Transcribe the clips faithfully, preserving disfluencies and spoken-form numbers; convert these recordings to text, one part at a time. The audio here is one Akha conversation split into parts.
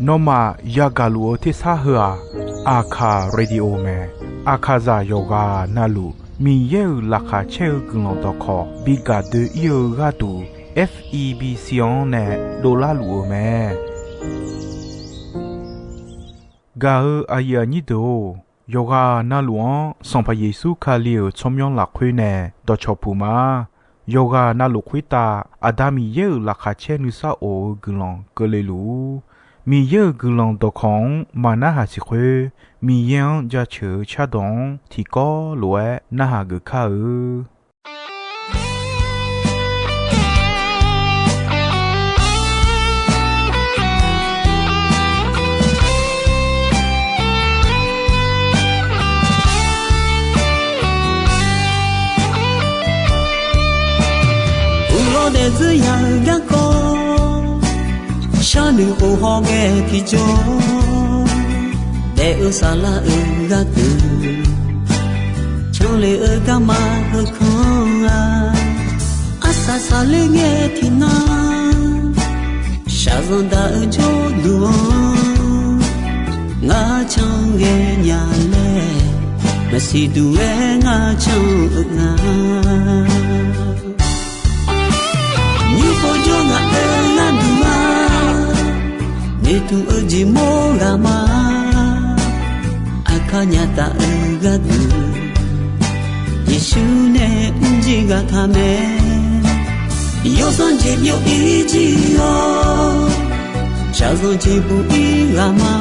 Nawmaf yagaq luf-eu tersar heu-aq, Aqkaq Radio mae. Aqkaqzaq yawqghaq navluf Miqyaer-euq laqkhaq caer-eu guiqlanq dawqkawq bi gaq doe-ir-eu gharduq, F E B C-anr nae dovlar luf-eu mae. Gaq-eu aqyuif aqnyir deuq-or, yawqghaq navluf-anr Sanqpaq Yeqsur Kali-euq tsawrmyanr lafkhoer nae dawqcawq puq ma. Yawqghaq navluf khoertav Aqda Miqyaer-euq laqkhaq caer nuisar of-eu guiqlanq keuvle luf-ur. Miqyaer-euq guiqlanq dawqkawq-anr maqnarhaq siq khoer, Miqyaer-anr jaceuq-eu cardawq-anr tiqkawv lof-aer narhaq geuf kar-eu. Uqlawr daefzir ya-eu garkawv, sharnoeq khof hawghae tiqjawr, daef-eu saflar-euq gharduq, canle-eu garma heukanr-a, arsaq saqler ngae tiqnan, shaqzanq daq-eu jawrduq-anr, ngar canghae nya laer, maqsiq duq-aer ngar can-eu nga. Nymr pov jawr ngaq-euq gharduq-a, noeqtmq-eu jeq mawr ghaq ma. Aqkar nya taf-eu gharduq, Yeqsur nae mrjir ghaq taq mae. Yawsanr jeq byov-ir jir-awr, shaqzanq jeq buq-ir ghaq ma.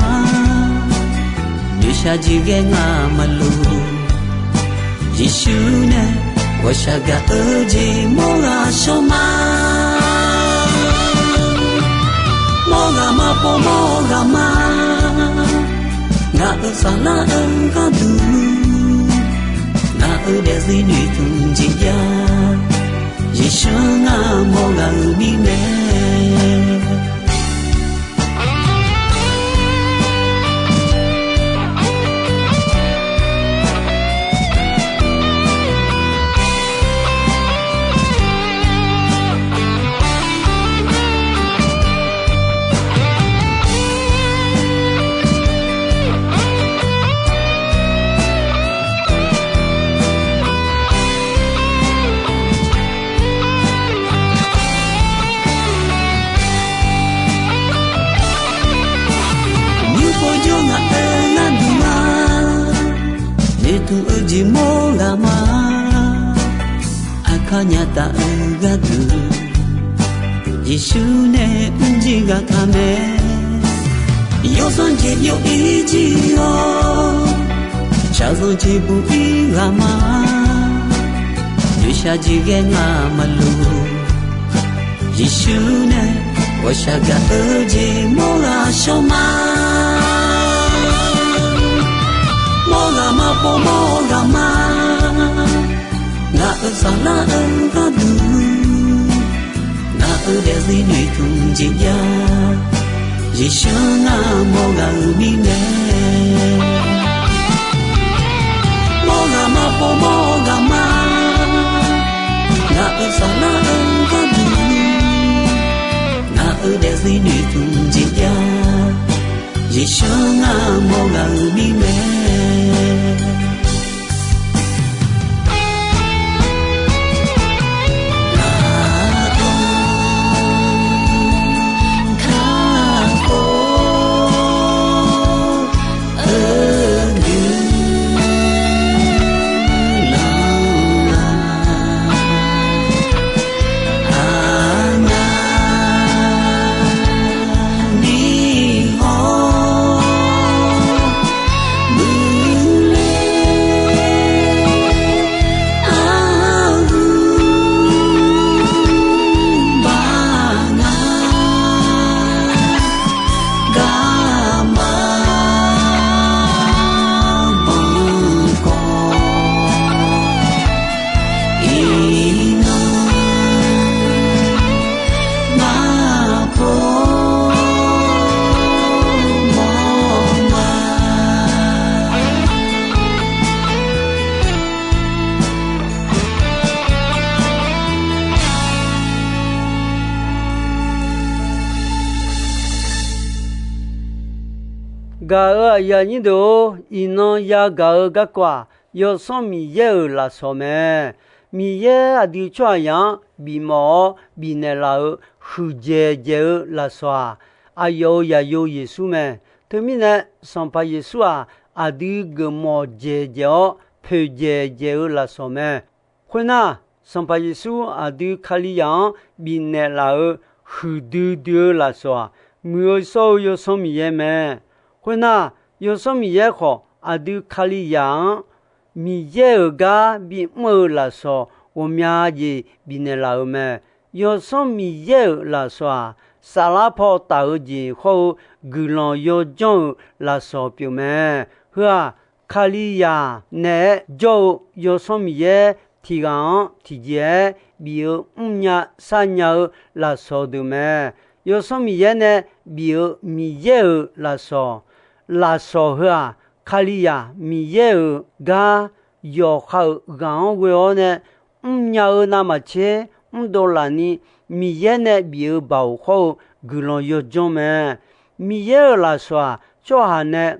Noeqshaq jeq ghae ngamaf luf, Yeqsur nae ghawqshaq gaq-eu jeq mawr ghaq shawr ma. Mawr ghaq ma pov mawr ghaq ma. Ngaq-euq saflar-eu gharduq, ngaq-euq daefzir noeqtmq jeq jav, Yeqsur ngar mawr ghaq-euq mirnae. Nymr pov jawr ngaq-euq gharduq-a, noeqtmq-eu jeq mawr ghaq ma. Aqkar nya taf-eu gharduq, Yeqsur nae mrjir ghaq taq mae. Yawsanr jeq byov-ir jir-awr, shaqzanq jeq buq-ir ghaq ma. Noeqshaq jeq ghae ngamaf luf, Yeqsur nae ghawqshaq gaq-eu jeq mawr ghaq shawr ma. Mawr ghaq ma pov mawr ghaq ma. Ngaq-euq saflar-eu gharduq, ngaq-euq daefzir noeqtmq jeq jav, Yeqsur ngar mawr ghaq-euq mirnae. Mawr ghaq ma pov mawr ghaq ma. Ngaq-euq saflar-eu gharduq, ngaq-euq daefzir noeqtmq jeq jav, Yeqsur ngar mawr ghaq-euq mirnae. Gaq-euq aqyuif aqnyir deuq-or, iqnan yagaq-eu garkawv-aq, Yawsanr Miqyaer-euq lafsawq mae. Miqyaer aqdui tsawrhaqzaq-anr bifmawf-awr bifnaeq laf-euq huiqdzaeq dzaeq-eu lafsawq-aq, aqyawf-euq zaqyo Yeqsur mae. Teumirnae, Sanqpaq Yeqsur-aq, aqdui geufmawf dzaeq dzaeq-awr poeqdzaeq dzaeq-eu lafsawq mae. Khoernar, Sanqpaq Yeqsur aqdui Kalizaq-anr bifnaeq laf-euq huiqdui dui-eu lafsawq-aq, muiq-eu shawr-eu Yawsanr Miqyaer mae. Khoernar, Yawsanr Miqyaer khawf, aqdui Kalizaq-anr Miqyaer-euq gar bimr-eu lafsawq ghawqmya jeq bifnaeq laf-euq mae. Yawsanr Miqyaer-euq lafsawq-aq, saflar paw taf-eu jeq hawr-eu guiqlanq yawjanr-euq lafsawq pyeuf mae. Heu-aq, Kalizaq naeq-aer jawr-eu Yawsanr Miqyaer tiq ghaq-anr tiqjeq-aer bif-eu mrnya sharnya-eu lafsawq deuq mae. Yawsanr Miqyaer nae bif-eu Miqyaer-euq lafsawq, lafsawq heu-aq, Kalizaq Miqyaer-euq gar yawqha-euq ghaq-anr ghoe-awr nae mrnya-eu navmaqtser mrdov laf ni, Miqyaer nae bif-eu baoq hawr-eu guiqlanq yawjanr mae. Miqyaer-euq lafsawq-aq, tsawrhaq nae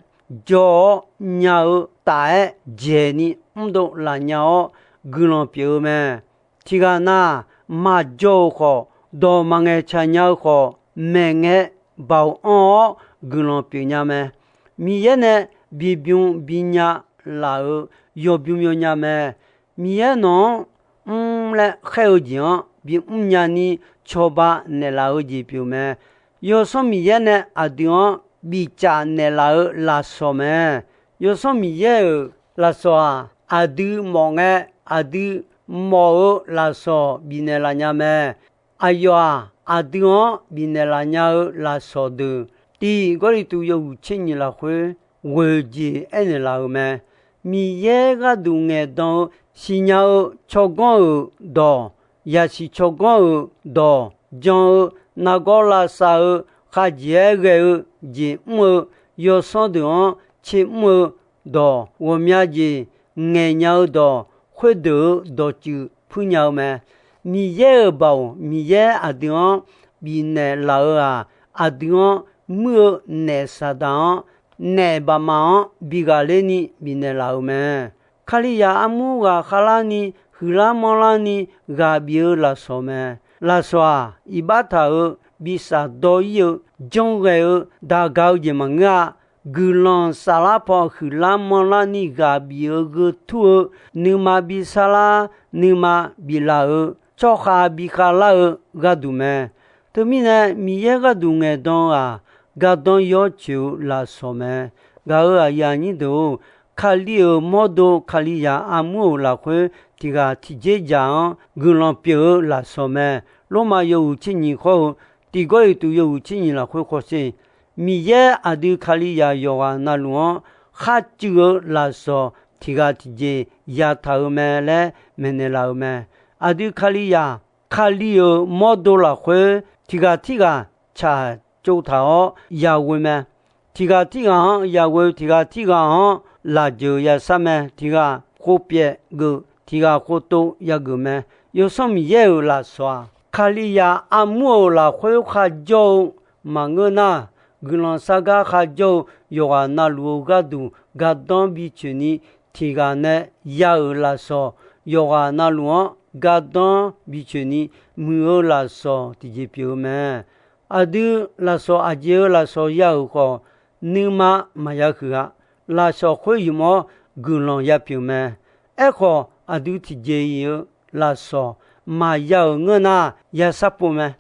jawr-awr nya-eu taf-aer dzaeqni mrdov laf nya-awr guiqlanq pyeuf-eu mae. Tiqghaq na, maqjawr-euq khawf, dawq maqngaeq tsaq nya-eu khawf, maeqngae baoq anr-awr guiqlanq pyeuf nya mae. Miqyaer nae bibymr binya laf-euq yawbymr yawnya mae. Miqyaer nawq-anr mr laer khaer-eu jeq-anr bimr nya ni cawba naeqlaf-eu jeq pyeuf mae. Yawsanr Miqyaer nae aqdui-anr bicaf naeqlaf-eu lafsawq mae. Yawsanr Miqyaer-euq lafsawq-aq, aqdui mawf ngae, aqdui mawf-eu lafsawq bifnaeq laf nya mae. Aqyawf-aq, aqdui-anr bifnaeq laf nya-eu lafsawq deuq, tiq Gawrliqtu yawhuiq tser nyiq lafkhoer ghoeq jeq aernaeq laf-euq mae. Miqyaer gharduq ngaeqdan-eu siqnya-eu tsawrganr-euq dawq, yasiq tsawrganr-euq dawq jan-eu, nargawr lavsav-eu, khavjeq-aer ghae-eu jeq mr-eu, yawsanr deuq-anr tser mr-eu dawq, ghawqmya jeq ngaeqnya-eu dawq, khoerdeuq-euq dawqtsuif puirnya-eu mae. Miqyaer-euq baoq Miqyaer aqdui-anr bifnaeq laf-eu-aq, aqdui-anr muir-eu naef Saqdaq-anr naef baqmaf-anr bi ghaqler ni bifnaeq laf-euq mae. Kalizaq armur ghaq khavlar ni, huiqlar manrlar ni ghaq bif-eu lafsawq mae. Lafsawq-aq, iqbax taq-euq, bi shafdawr ir-eu, janrghae-eu, daqga-eu jeq maqngeur-a. Guiqlanq saflar paw huiqlar manrlar ni ghaq bif-eu gheu tur-eu, nuima bi sarlar, nuima biflaf-euq, tsawrkhav bi khavlar-eu gharduq mae. Teumirnae, Miqyaer gharduq ngaeqdan-eu-aq, gardanr yawcoeq-eu lafsawq mae. Gaq-euq aqyuif aqnyir deuq-or, Kali-euq mawrdo Kalizaq armur-euq lafkhoer tiq ghaq tiqjeq dzaq-anr guiqlanq pyeuf-eu lafsawq mae. Lormav yawhuiq tser nyiq khawr-eu, tiq Gawrliqtu yawhuiq tser nyiq lafkhoer khawsher, Miqyaer aqdui Kalizaq yawqghaq navluf-anr kharcuiv-eu lafsawq tiq ghaq tiqjeq yataq-euq mae laer maeqnaeq laf-euq mae. Aqdui Kalizaq, Kali-euq mawrdo lafkhoer tiq ghaq tirghaq tsaqtsov taq-awr yaghoe mae. Tiq ghaq tirghaq-anr yaghoe, tiq ghaq tirghaq-anr lafjeuq yashar mae. Tiq ghaq khov pyaev geuf, tiq ghaq khov tov yageuf mae. Yawsanr Miqyaer-euq lafsawq-aq, Kalizaq armur-euq lafkhoer kharjawr-eu maqngeur nar, guiqlanq sargar kharjawr-eu yawqghaq navluf-eu gharduq gardanr bi coeq ni, tiq ghaq nae ya-euq lafsawq, yawqghaq navluf-anr gardanr bi coeq ni muiq-eu lafsawq tiqjeq pyeuf-eu mae. Aqdui lafsawq aqjeq-eu lafsawq ya-euq khawf, nuima maqya huiq-a. Lafsawq khoer ymq-awr guiqlanq ya pyeuf mae. Aerkhawf, aqdui tiqjeq-iq-eu lafsawq maqya-euq ngeur nar, ya sharpov mae.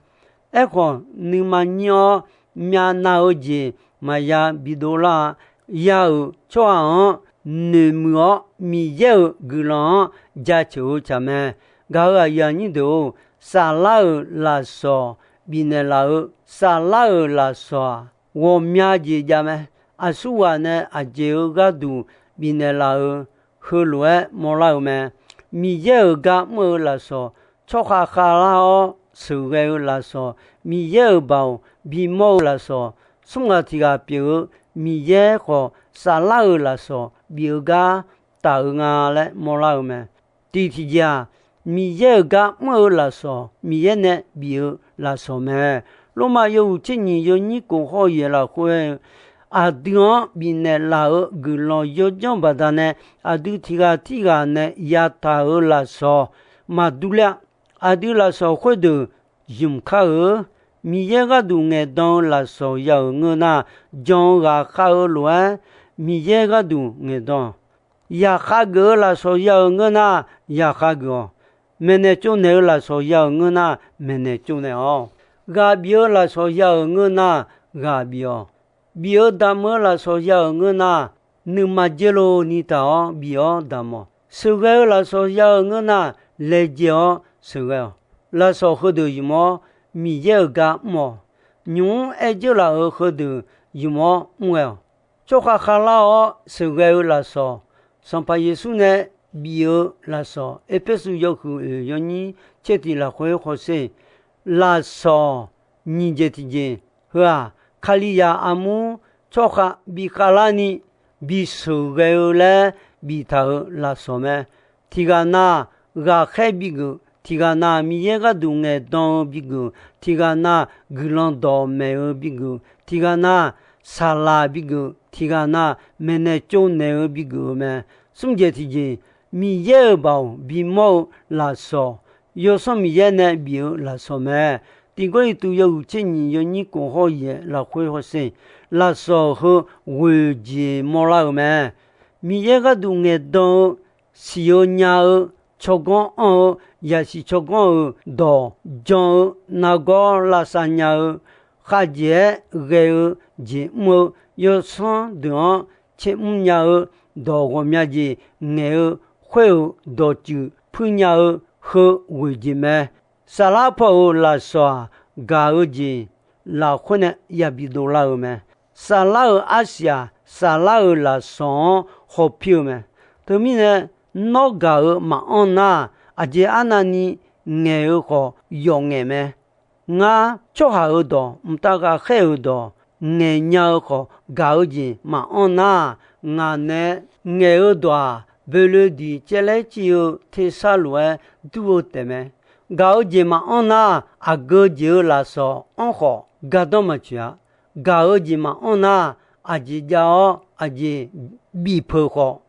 Aerkhawf, nuima nyir-awr myavnav-eu jeq maqya bidov lar-a. Ya-euq tsawrhaq-anr noeqmuiq-awr, Miqyaer-euq guiqlanq-anr jaceuq-eu tsaq mae. Gaq-euq aqyuif aqnyir deuq-or, saflar-euq lafsawq bifnaeq laf-eu, saflar-euq lafsawq-aq, ghawqmya jeq jav mae. Aqsurghaq nae aqjeq-eu gharduq bifnaeq laf-eu, heulof-aer mawrlar-eu mae. Miqyaer-euq gar mr-eu lafsawq, tsawrkhav khavlar-awr sheuqghae-eu lafsawq, Miqyaer-euq baoq bimawr-eu lafsawq, smr ghaq tiq ghaq pyeuf-eu Miqyaer khawf, saflar-euq lafsawq bif-eu gar taf-eu nga laer mawrlar-eu mae. Tiq tiqjeq-aq, Miqyaer-euq gar mr-eu lafsawq, Miqyaer nae bif-eu lafsawq mae. Lormav yawhuiq tser nyiq yawnyir kof hawr-eu yaeq lafkhoer-eu, aqdui-anr bifnaeq laf-euq guiqlanq yawdzanr baqdanae, aqdui tiq ghaq tirghaq nae yataq-euq lafsawq maqdur ler-a. Aqdui lafsawq khoerdeuq ymq kar-eu. Miqyaer gharduq ngaeqdan-eu lafsawq ya-euq ngeur nar, jan-eu ghaqkhav-eu lof-aer Miqyaer gharduq ngaeqdan. Yaqkhav geuf-eu lafsawq ya-euq ngeur nar, yaqkhav geuf-awq. Maeqnaeq tsovnaeq-eu lafsawq ya-euq ngeur nar, maeqnaeq tsovnaeq-awq. Ghaq bif-eu lafsawq ya-euq ngeur nar, ghaq bif-awq. Bif-eu damq-eu lafsawq ya-euq ngeur nar, nuima dzer lov ni taq-awr bif-awr damq-awq. Sheuqghae-eu lafsawq ya-euq ngeur nar, laejae-awr sheuqghae-awq. Lafsawq heudeuq ymq-awr Miqyaer-euq gar mr-awq. Nymq-mr aer dzeur laf-euq heudeuq ymq-awr mr ghae-awq. Tsawrkhav khavlar-awr sheuqghae-eu lafsawq, Sanqpaq Yeqsur nae bif-eu lafsawq, Erpersu yawhuiq oeq yawnyir tser tiq lafkhoer hawsher, lafsawq nyiq jeq tiqjeq heu-aq, Kalizaq armur tsawrkhav bi khavlarni bi sheuqghae-eu laer biftaq-euq lafsawq mae. Tiqghaq na ghaqkhaer bigeuf, tiqghaq na Miqyaer gharduq ngaeqdan-eu bigeuf, tiqghaq na guiqlanq dawqmaeq-eu bigeuf, tiqghaq na saqlaq bigeuf, tiqghaq na maeqnaeq tsovnaeq-eu bigeuf-eu mae. Smr jeq tiqjeq, Miqyaer-euq baoq bimawr-eu lafsawq, Yawsanr Miqyaer nae bif-eu lafsawq mae. Tiq Gawrliqtu yawhuiq tser nyiq yawnyir kof hawr yaeq lafkhoer hawsher, lafsawq heu ghoeq jeq mawrlar-euq mae. Miqyaer gharduq ngaeqdan-eu, siq-eu nya-eu, tsawrganr anr-eu, yasiq tsawrganr-euq dawq jan-eu, nargawr lavsav nya-eu, khavjeq-aer ghae-eu jeq mr-eu, yawsanr deuq-anr caermr nya-eu, dawq ghawqmya jeq ngaeq-eu, khoer-euq dawqtsuif puir nya-eu, heu ghoeq jeq mae. Saflar paw-euq lafsawq-aq, gaq-eu jeq lafkhoer nae yabi dovlar-eu mae. Saflar-euq arsiq-aq, saflar-euq lafsawq-anr hawpir-eu mae. Teumirnae, nawr gaq-eu maqanr nar, aqjeq arnavni ngaeq-eu khawf yawqngaef mae. Ngar tsawrhaq-euq dawq, mqtav ghaqkhaer-euq dawq ngaeqnya-eu khawf, gaq-eu jeq maqanr nar, ngaq nae ngaeq-eu dawq-aq, boeloe diq caevlaer civ-eu tersar lof-aer dur-eu taefmae. Gaq-eu jeq maqanr nar, aqgeu jeq-eu lafsawq anr khawf gardanr maqtsoeq-a. Gaq-eu jeq maqanr nar, aqjeq jav-awr aqjeq bifpeuq khawf,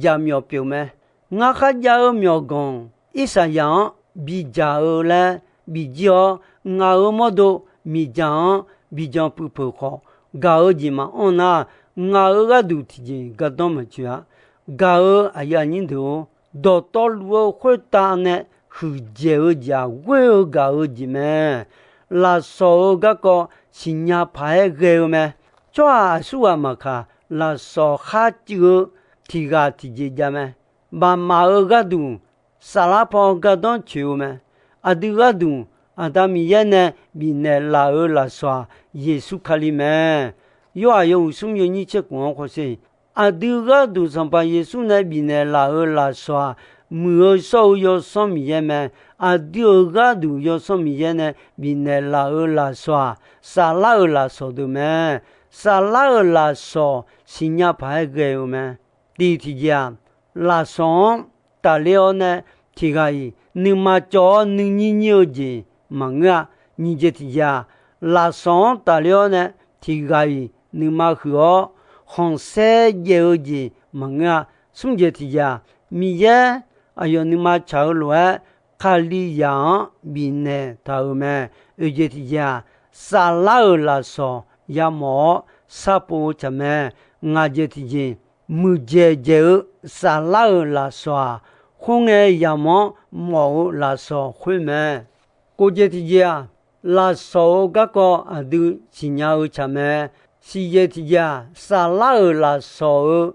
jaqmyawf pyeuf mae. Ngar kharjav-eu myawqganq Irsaqyaq-anr bidzaq-eu laer bijir-awr, ngaq-euq mawrdo miqdzaq-anr bijan puipeuq khawf, gaq-eu jeq maqanr nar, ngaq-euq gharduq tiqjeq gardanr maqtsoeq-a. Gaq-eu aqyuif aqnyir deuq-or, dawqtawvluf-eu khoertav nae huiqdzaeq-eu jeq-aq, ghoer-eu gaq-eu jeq mae. Lafsawq-euq garkawv siqnya paq-aer ghae-eu mae. Tsawrhaq aqsurghaq maqkaq, lafsawq khar cuiv-eu tiq ghaq tiqjeq jav mae. Baqmaf-euq gharduq saflar paw gardanr tsoeq-eu mae. Aqdui gharduq Aqda Miqyaer nae bifnaeq laf-euq lafsawq-aq, Yeqsur Kali mae. Yorhaq yawhuiq smr yawnyir tser khof-anr hawsher, aqdui gharduq Sanqpaq Yeqsur nae bifnaeq laf-euq lafsawq-aq, Muiq-eu shawr-eu Yawsanr Miqyaer mae. Aqdui-euq gharduq Yawsanr Miqyaer nae bifnaeq laf-euq lafsawq-aq, saflar-euq lafsawq deuq mae. Saflar-euq lafsawq siqnya paq-aer ghae-eu mae. Tiq tiqjeq-aq, lafsawq-anr tafler-awr nae tiq ghaq-iq nuima cawv-awr nuinyir nyir-eu jeq maqngeur-a. Nyiq jeq tiqjeq-aq, lafsawq-anr tafler-awr nae tiq ghaq-iq nuima huiq-awr khanqsaer jaev-eu jeq maqngeur-a. Smr jeq tiqjeq-aq, Miqyaer aqyawf nuima tsaq-eu lof-aer Kalizaq-anr bifnaeq taq-euq mae. Oeq jeq tiqjeq-aq, saflar-euq lafsawq yamawf-awr sharpov-eu tsaq mae. Ngaq jeq tiqjeq, muiqdzaeq dzaeq-eu saflar-euq lafsawq-aq, khoerngae yamawr-anr mawf-eu lafsawq khoer mae. Kof jeq tiqjeq-aq, lafsawq-euq garkawv aqdui siqnya-eu tsaq mae. Siq jeq tiqjeq-aq, saflar-euq lafsawq-eu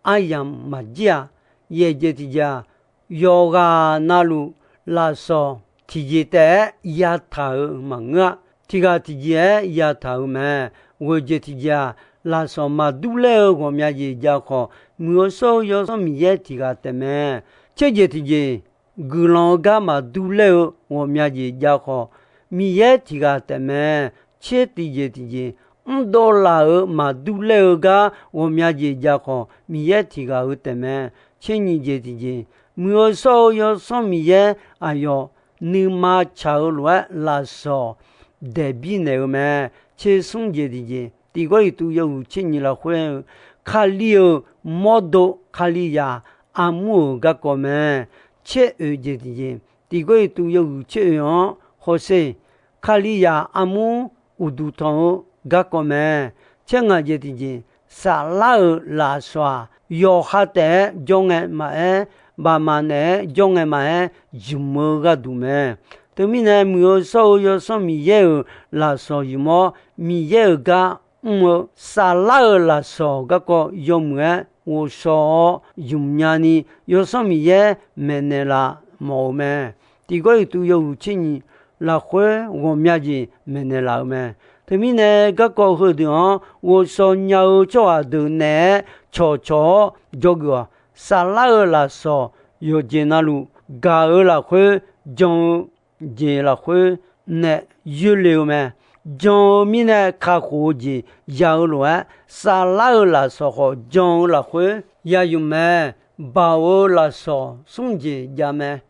aryamq maqjir-a. Yaeq jeq tiqjeq-aq, yawqghaq navluf lafsawq tiqjeq taef-aer yataq-euq maqngeur-a. Tiq ghaq tiqjeq-aer yataq-euq mae. Ghoeq jeq tiqjeq-aq, lafsawq maqdur laer-eu ghawqmya jeq jav khawf, Muiq-eu shawr-eu Yawsanr Miqyaer tiq ghaq taefmae. Tser jeq tiqjeq, guiqlanq-eu gar maqdur laer-eu ghawqmya jeq jav khawf, Miqyaer tiq ghaq taefmae. Tser tiqjeq tiqjeq, mrdov laf-euq maqdur laer-eu gar ghawqmya jeq jav khawf, Miqyaer tiq ghaq-euq taefmae. Tser nyiq jeq tiqjeq, Muiq-eu shawr-eu Yawsanr Miqyaer aqyawf nuima tsaq-eu lof-aer lafsawq daeqbir naeq-eu mae. Tser smr jeq tiqjeq, Tiq Gawrliqtu yawhuiq tser nyiq lafkhoer-eu, Kali-euq mawrdo Kalizaq armur-euq garkawv mae. Tser oeq jeq tiqjeq, Tiq Gawrliqtu yawhuiq tser oeq-anr hawsher, Kalizaq armur uqduq tanq-eu garkawv mae. Tser ngaq jeq tiqjeq, saflar-euq lafsawq-aq, yawqha taef-aer jawr ngae maqaer, baqmaf naeq-aer jawr ngae maqaer, ymq-eu gharduq mae. Teumirnae, muiq-eu shawr-eu Yawsanr Miqyaer-euq lafsawq ymq-awr, Miqyaer-euq gar mr-eu saflar-euq lafsawq garkawv yawmuiq-aer ghovshaw-awr ymq nyani, Yawsanr Miqyaer maeqnaeq laf mawf-euq mae. Tiq Gawrliqtu yawhuiq tser nyiq lafkhoer ghawqmya jeq maeqnaeq laf-euq mae. Teumirnae, garkawv heudeuq-anr ghovshaw nya-eu tsawrhaq deuq naeq-aer cawqcawq-awr jawrgeuf-awq. Saflar-euq lafsawq yawqjeq navluf gaq-eu lafkhoer jan-eu jeq lafkhoer nae yoerle-eu mae. Jan-eu mirnae kakhof-eu jeq ya-eu lof-aer, saflar-euq lafsawq khawf jan-eu lafkhoer ya ymq mae. Baoq-eu lafsawq smr jeq jav mae.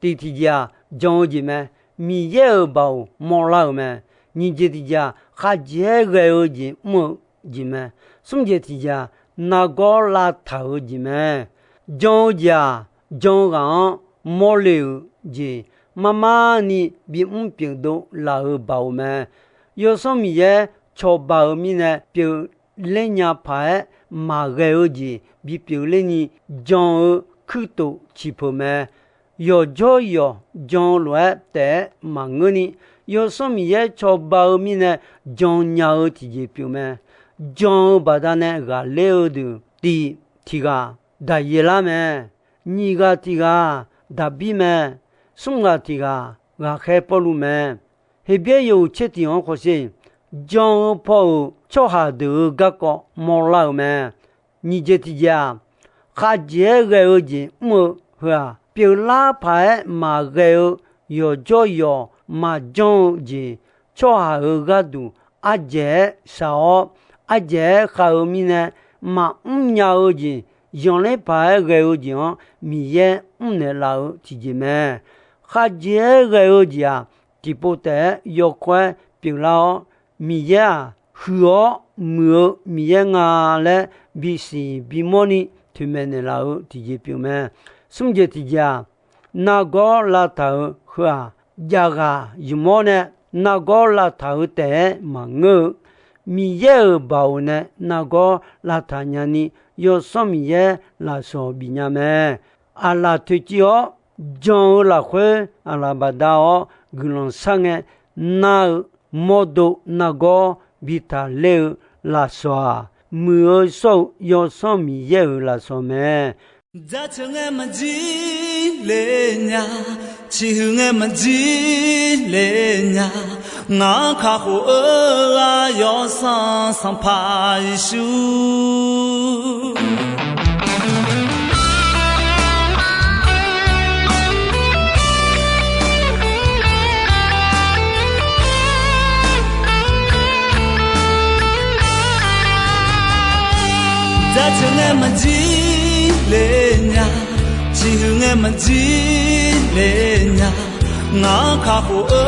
Tiq tiqjeq-aq, jan-eu jeq mae. Miqyaer-euq baoq mawrlar-euq mae. Nyiq jeq tiqjeq-aq, khavjeq-aer ghae-eu jeq mr-eu jeq mae. Smr jeq tiqjeq-aq, nargawr lavtaq-eu jeq mae. Jan-eu jeq-aq, jan-eu ghaq-anr mawrle-euq jeq marmarni bimr pyeuf dov laf-euq baoq mae. Yawsanr Miqyaer cawba-eu mirnae pyeufler nya paq-aer maqghae-eu jeq bipyeuf lerni jan-eu kuirtof ciqpeuq mae. Yawqjawr yawq jan-eu lof-aer taef-aer maqngeurni, Yawsanr Miqyaer cawba-eu mirnae jan nya-eu tiqjeq pyeuf mae. Jan-eu baqdanae ghaqler-eu deuq tiq tiq ghaq Daqyeqlar mae. Nyiq ghaq tiq ghaq Daqbir mae. Smr ghaq tiq ghaq ghaqkhaer Pawrluv mae. Heqbyaer yawhuiq tser tiq-anr hawsher, jan-eu paw-euq tsawrhaq deuq-euq garkawv mawrlar-euq mae. Nyiq jeq tiqjeq-aq, khavjeq-aer ghae-eu jeq mr-eu heu-aq, pyeuflar paq-aer maqghae-eu yawqjawr yawq maqjanr-eu jeq, tsawrhaq-euq gharduq ardzaeq-aer shaq-awr, ardzaeq-aer khav-eu mirnae maqmr nya-eu jeq, yanqler paq-aer ghae-eu jeq-anr Miqyaer mrnaeq laf-eu tiqjeq mae. Khavjeq-aer ghae-eu jeq-aq, tiqpov taef-aer yawkawr-aer pyeuflar-awr, Miqyaer-aq, huiq-awr muiq-eu Miqyaer nga laer bisiq bimawrni toeqmaeq naeqlaf-eu tiqjeq pyeuf mae. Smr jeq tiqjeq-aq, nargawr lavtaq-euq heu-aq, javghaq ymq-awr nae nargawr lavtaq-eu taef-aer maqngeur-eu, Miqyaer-euq baoq nae nargawr lavtaq nyani, Yawsanr Miqyaer lafsawq bifnya mae. Aqlaf toeqciv-awr jan-eu lafkhoer aqlaf bafdav-awr guiqlanq sharngae nar-eu mawrdo nargawr bi taqler-eu lafsawq-aq, muiq-eu shawr-eu Yawsanr Miqyaer-euq lafsawq mae. Jaceuq ngae maqjir le nya, ciqhuiq ngae maqjir le nya, ngaq-anr kakhof-eu ghaq Yawsanr Sanqpaq Yeqsur. Jaceuq ngae maqjir le nya, ciqhuiq ngae maqjir le nya, ngaq-anr kakhof-eu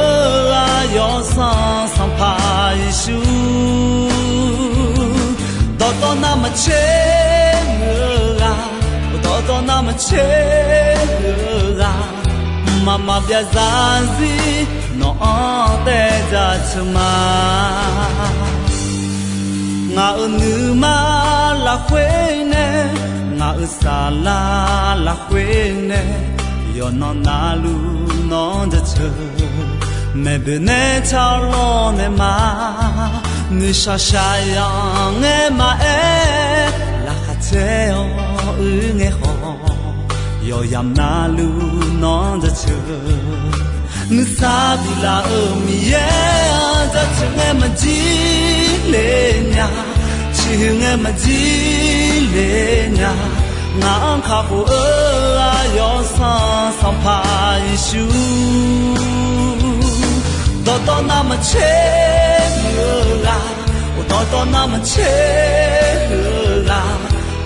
ghaq Yawsanr Sanqpaq Yeqsur. Dawqtawv navmaqtser muiq-eu ghaq, dawqtawv navmaqtser muiq-eu ghaq, mqmaq maqbyav zarzir nawq-anr taev jaceuq ma. Ngaq-euq nuima lafkhoer nae, ngaq-euq saflar lafkhoer nae, yawqnan navluf nawr jaceuq. Maeqboeq nae tsawrlawr nae ma, nuishaq shaqyanq ngae maqaer, laqkhaq caer-awr uir ngae khawf, yawqyamq navluf nawr jaceuq. Nuisar biflaf-euq Miqyaer-anr jaceuq ngae maqjir le nya, ciqhuiq ngae maqjir le nya, ngaq-anr kakhof-eu ghaq Yawsanr Sanqpaq Yeqsur. Dawqtawv navmaqtser muiq-eu ghaq, dawqtawv navmaqtser muiq-eu ghaq,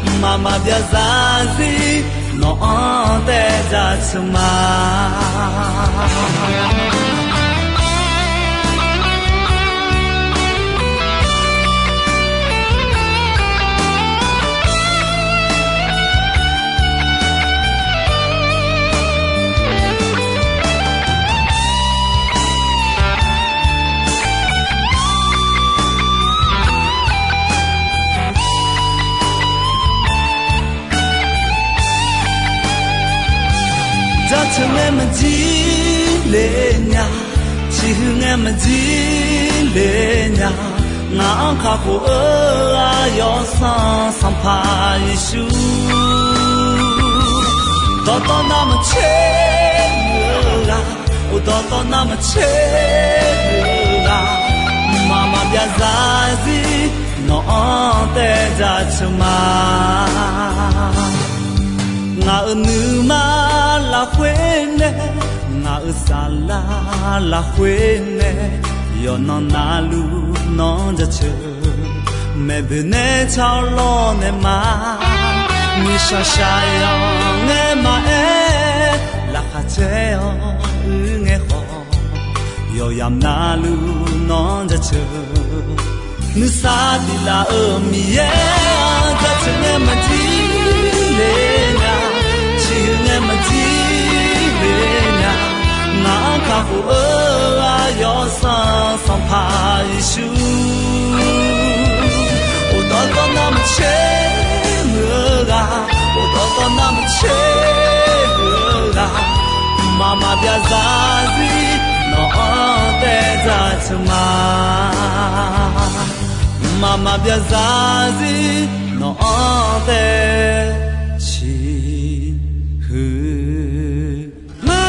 mqmaq maqbyav zarzir nawq-anr taev jaceuq ma. Maqjir le nya, ciqhuiq ngae maqjir le nya, ngaq-anr kakhof-eu aqyawf sanr Sanqpaq Yeqsur. Dawqtawv navmaqtser-eu ghaq, dawqtawv navmaqtser-eu ghaq, mqmaq maqbyav zarzir nawq-anr taev dzaqceuq ma. Ngaq-euq nuima lafkhoer nae, ngaq-euq saflar lafkhoer nae, yawqnan navluf nawq-anr jaceuq. Maeqboeq nae tsawrlawr nae ma, nuishaq shaqyanq ngae maqaer, laqkhaq caer-awr uir ngae khawf, yawqyamq navluf nawq-anr jaceuq. Nuisar tiq laf-euq Miqyaer-anr jaceuq ngae maqjir le nya, ciqhuiq ngae maqjir le nya, ngaq-anr kakhof-eu aqyawf sanr Sanqpaq Yeqsur. Dawqtawv navmaqtser-eu ghaq, dawqtawv navmaqtser-eu ghaq, mqmaq maqbyav zarzir nawq-anr taev dzaqceuq ma. Mqmaq maqbyav zarzir nawq-anr taev ciqhuiq ma.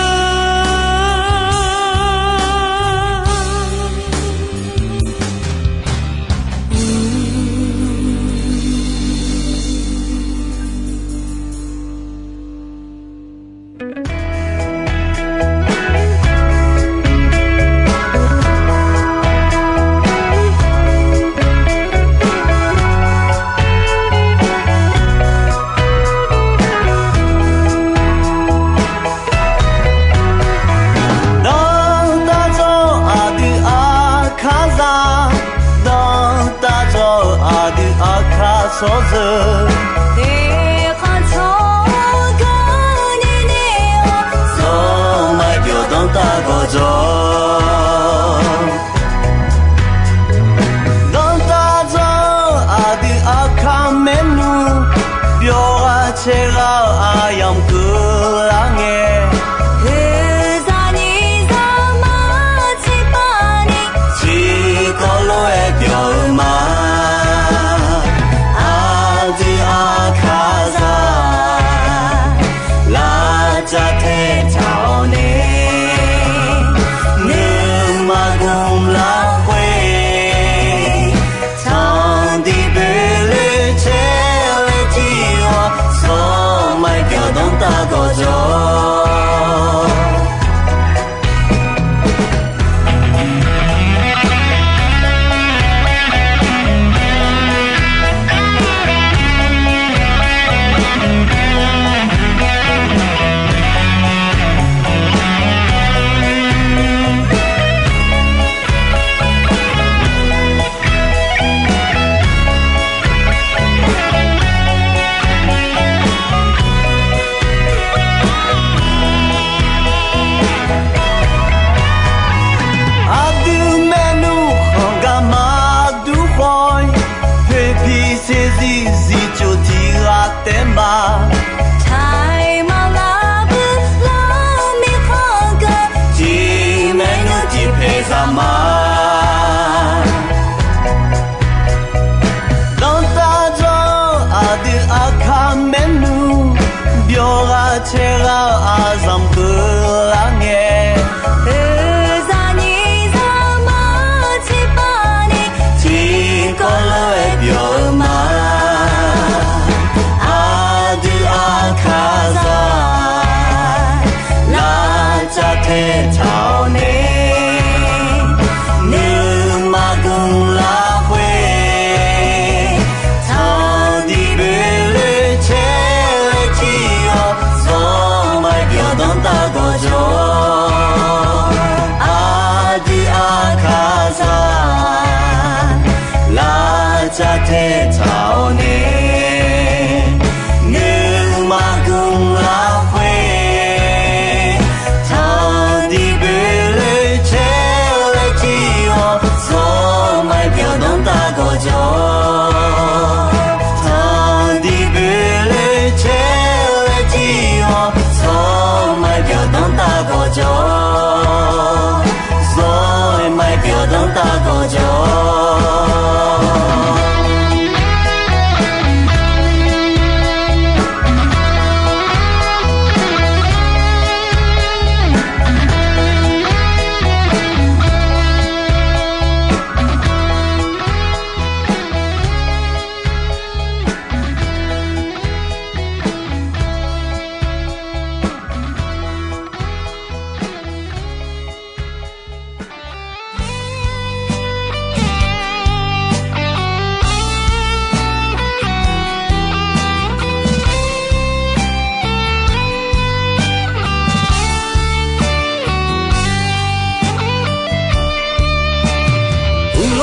Danrtav dzawr-eu aqdui aqkar za, danrtav dzawr-eu aqdui aqkar tsawrjeuq, eqkhanq tsawrganr nae nae-awr, zawr maqbyawq danrtav gawqjawq. Danrtav dzawr-eu aqdui aqkar maernmr, byawq ghaq caev ghaq-eu aqyamq keuvlar ngae, oeqzaq nyiq zaqmar tsiqpav ni, tiqkawv lof-aer byawq-eu ma. Aqdui aqkar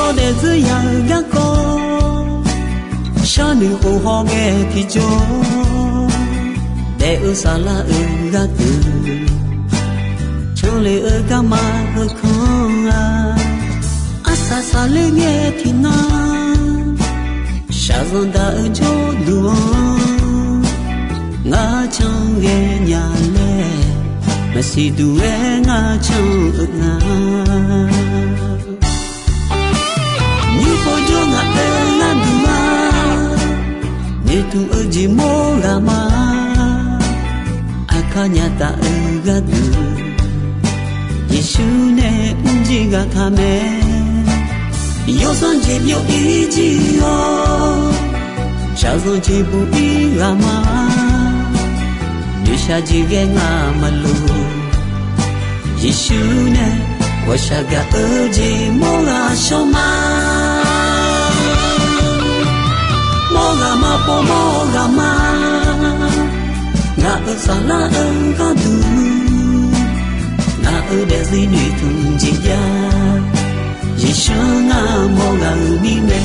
Daefzir ya-eu garkawv, sharnoeq of haw ghae tiqjawr, daef-eu saflar-euq gharduq, canle-eu garma heukanr-a. Arsaq saqler ngae tiqnan, shaqzanq daq-eu jawrduq-anr, ngar can ghae nya laer, maqsiq duq-aer ngar can-eu nga. Nymr pov jawr ngaq-euq gharduq ma, noeqtmq-eu jeq mawr ghaq ma. Aqkar nya taf-eu gharduq, Yeqsur nae mrjir ghaq taq mae. Yawsanr jeq byov-ir jir-awr, shaqzanq jeq buq-ir ghaq ma. Noeqshaq jeq ghae ngaq maqloq, Yeqsur nae ghawqshaq gaq-eu jeq mawr ghaq shawr ma. Mawr ghaq ma, pov mawr ghaq ma. Ngaq-euq saflar-eu gharduq, ngaq-euq daefzir noeqtmq jeq jav, Yeqsur ngar mawr ghaq-euq mirnae.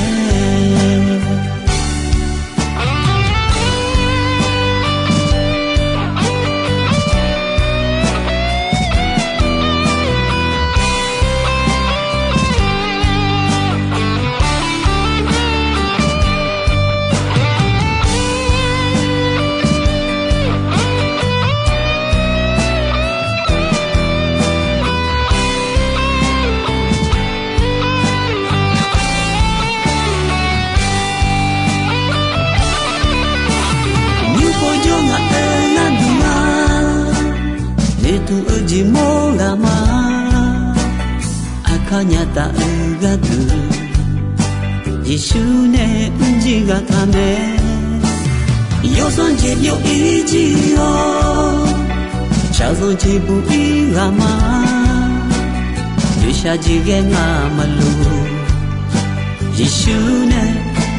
Nymr pov jawr ngaq-euq gharduq ma, noeqtmq-eu jeq mawr ghaq ma. Aqkar nya taf-eu gharduq, Yeqsur nae mrjir ghaq taq mae. Yawsanr jeq byov-ir jir-awr, shaqzanq jeq buq-ir ghaq ma. Noeqshaq jeq ghae ngaq maqloq, Yeqsur nae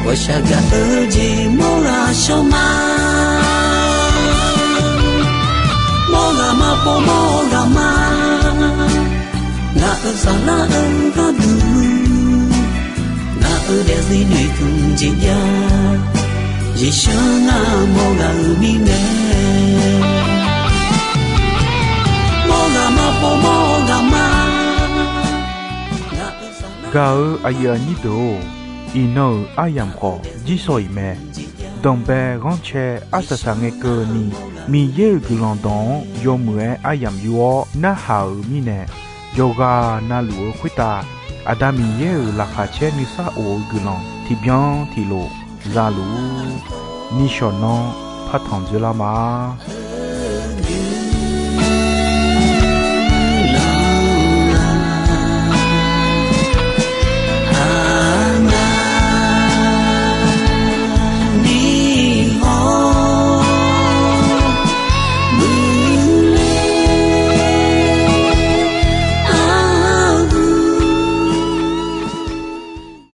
ghawqshaq gaq-eu jeq mawr ghaq shawr ma. Mawr ghaq ma, pov mawr ghaq ma. Ngaq-euq saflar-eu gharduq, ngaq-euq daefzir noeqtmq jeq jav, Yeqsur ngar mawr ghaq-euq mirnae. Mawr ghaq ma, pov mawr ghaq ma. Gaq-eu aqyuif aqnyir deuq-or, iqnan-euq aryamq khawf jirshaw-iq mae. Danqbae ghanrcae arsaq saq ngae keuvni, Miqyaer-euq guiqlanq dawq-anr yawmuiq-aer aryamq yur-awr narhaq-euq mirnae, yawqghaq navluf-eu khoertav Aqda Miqyaer-euq laqkhaq caer nuisar of-eu guiqlanq tiqbyan tiqlof za luf-ur. Nishawq nanr partanq dzoerlar ma.